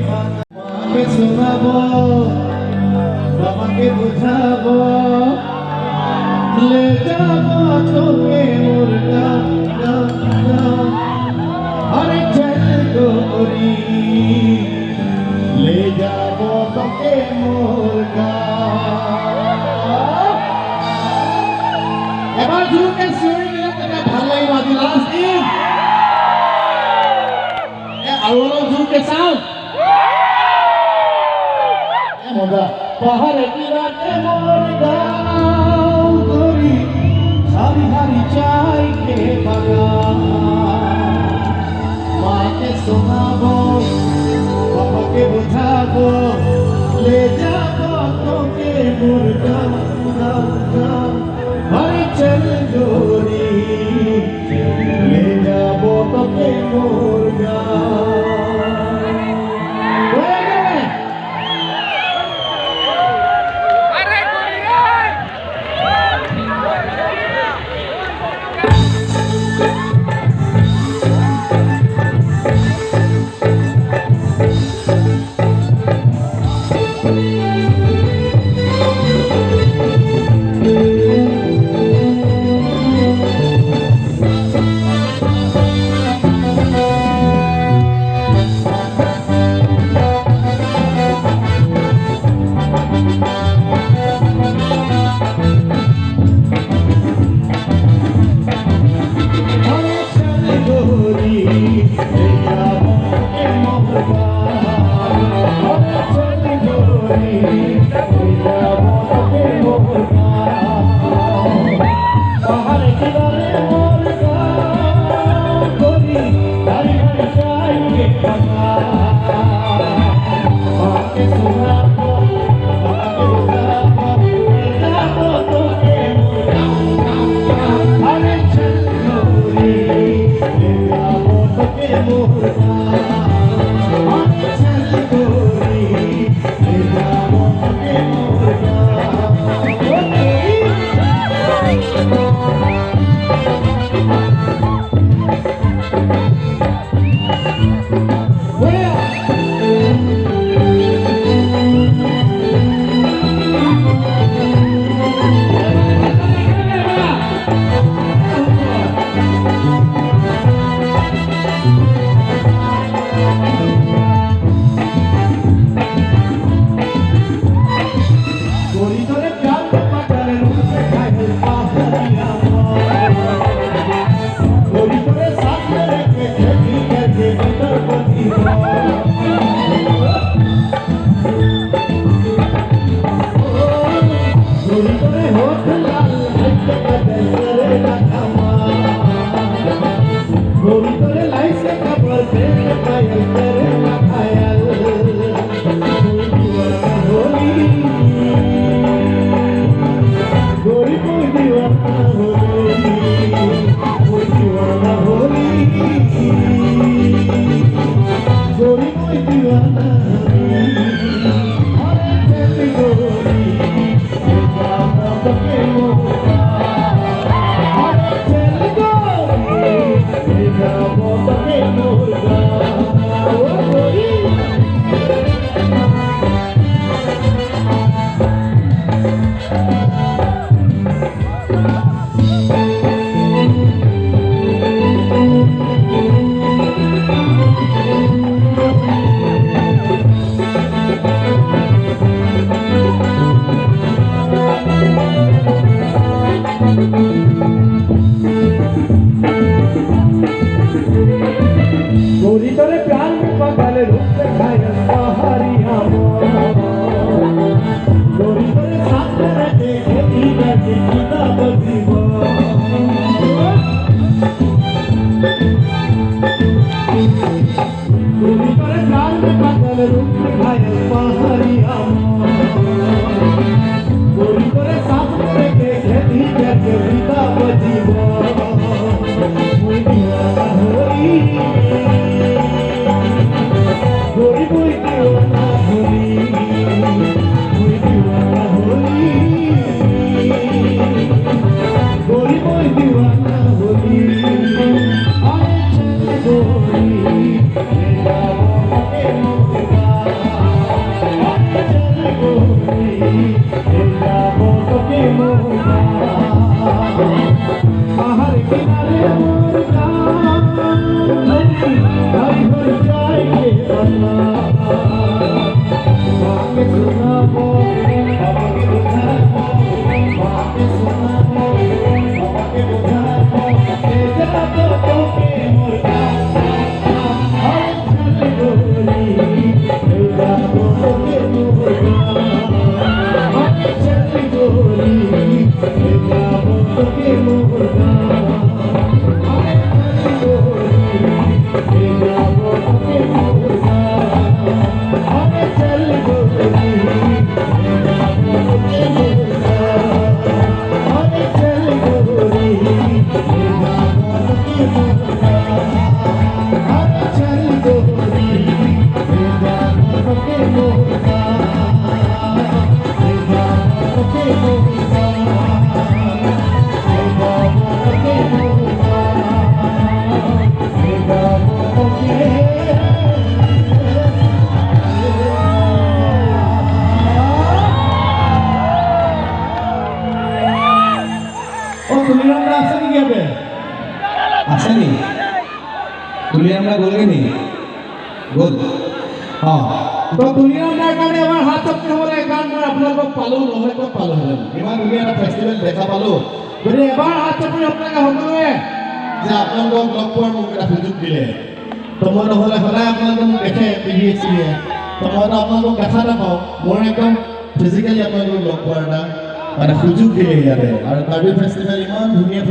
মাকে শোনাবো, বাবাকে বোঝাবো, লে যাব তোকে মোর গাঁও, গাঁও, গাঁও। আরে চল গোরি, লে যাব তোকে মোর গাঁও। এবাৰ জোৰকে চিঞৰি দিলে তেতিয়া ভাল লাগিব। আজি লাষ্ট দিন। এ আৰু অলপ জোৰকে চাওঁ। এ মজা। পাহাড়ে কিনারে মোর গাঁও গরি, সারি সারি চাই কে বাগান। মাকে শোনাবো, বাবাকে বোঝাবো, লে যাব তোকে মোর গাঁও, গাঁও, গাঁও। আরে চল গোরি, লে যাব তোকে মোর গাঁও। হয়ে গেলে। আরে গড়িয়ায়। আরে চল গোরি, লে যাব তোকে মোর গাঁও। আরে চল গোরি, লে যাব তোকে মোর গাঁও। পাহাড়ে কিনারে মোর গাঁও গরি, সারি সারি চাই কে বাগান। মাকে শোনাবো, বাবাকে বোঝাবো, লে যাব তোকে মোর গাঁও, গাঁও, গাঁও। আরে চল গোরি, লে যাব তোকে মোর গাঁও। আরে চল গোরি, লে যাব তোকে মোর গাঁও। ও গোরি। বঢ়িয়া। गोरी तोरे प्यार में पागल रूप से घायल पाहरिया, गोरी तोरे साथ में रखे खेती करके भीतर बजी। गोरी तोरे होठ लाल हाइट बदल करे ना खमा, गोरी तोरे लाई से खबर प्रेम पायल करे ना घायल। कोई दीवाना होली, गोरी कोई दीवाना होली, कोई दीवाना होली, गोरी कोई दीवाना होली। अरे चल गोरी, ले যাব তোকে মোর গাঁও। আরে চল গোরি, লে যাব তোকে মোর গাঁও। ও গোরি। गोरी तोरे प्यार में पागल रूप से घायल पहाड़िया, गोरी तोरे साथ में रहते खेती बैठे किताब जीवन। गोरी तोरे प्यार में पागल रूप से घायल पहाड़िया, गोरी तोरे साथ में रहते खेती बैठे किताब जीवन। मुई दीवाना होली, गोरी मुई दीवाना होली, मुई दीवाना होली, गोरी मुई दीवाना होली। আরে চল গোরি, লে যাব তোকে মোর। মাকে শোনাব, বাবাকে বোঝাবো, মাকে শোনাবো, বাবাকে বোঝাবো, এ যাব তোকে মোর আরে চল গোরি, এ যাব তোকে মোর, আরে চল গোরি, এ যাব তোকে মোর, আরে চল গোরি, এ যাব তোকে মোর, আরে চল গোরি, এ যাব তোকে মোর, আরে চল গোরি, এ যাব তোকে মোর, আরে চল গোরি, এ যাব তোকে মোর, এ যাব তোকে মোর, এ যাব তোকে মোর, এ যাব তোকে। ও তুলিৰাম দা আছে নেকি ইয়াতে? আছে নি? তুলিৰাম দা গ'লগৈ নি? গ'ল। অঁ, তো তুলিৰাম দাৰ কাৰণে এবাৰ হাত চাপৰি হ'ব লাগে, কাৰণ মই আপোনালোকক পালোঁ, নহ'লে ক'ত পালোহেঁতেন? ইমান ধুনীয়া এটা ফেষ্টিভেল দেখা পালোঁ। গতিকে এবাৰ হাত চাপৰি হ'ব লাগে সকলোৱে। যে আপোনালোকক লগ পোৱাৰ মোক এটা সুযোগ দিলে। তো মই নহ'লে সদায় আপোনালোকে মোক দেখে টিভিয়ে চিভিয়ে, তো মইতো আপোনালোকক দেখা নাপাওঁ। মোৰ একদম ফিজিকেলি আপোনালোকক লগ পোৱাৰ এটা মানে সুযোগ দিলে ইয়াতে। আৰু কাৰ্বি ফেষ্টিভেল ইমান ধুনীয়া।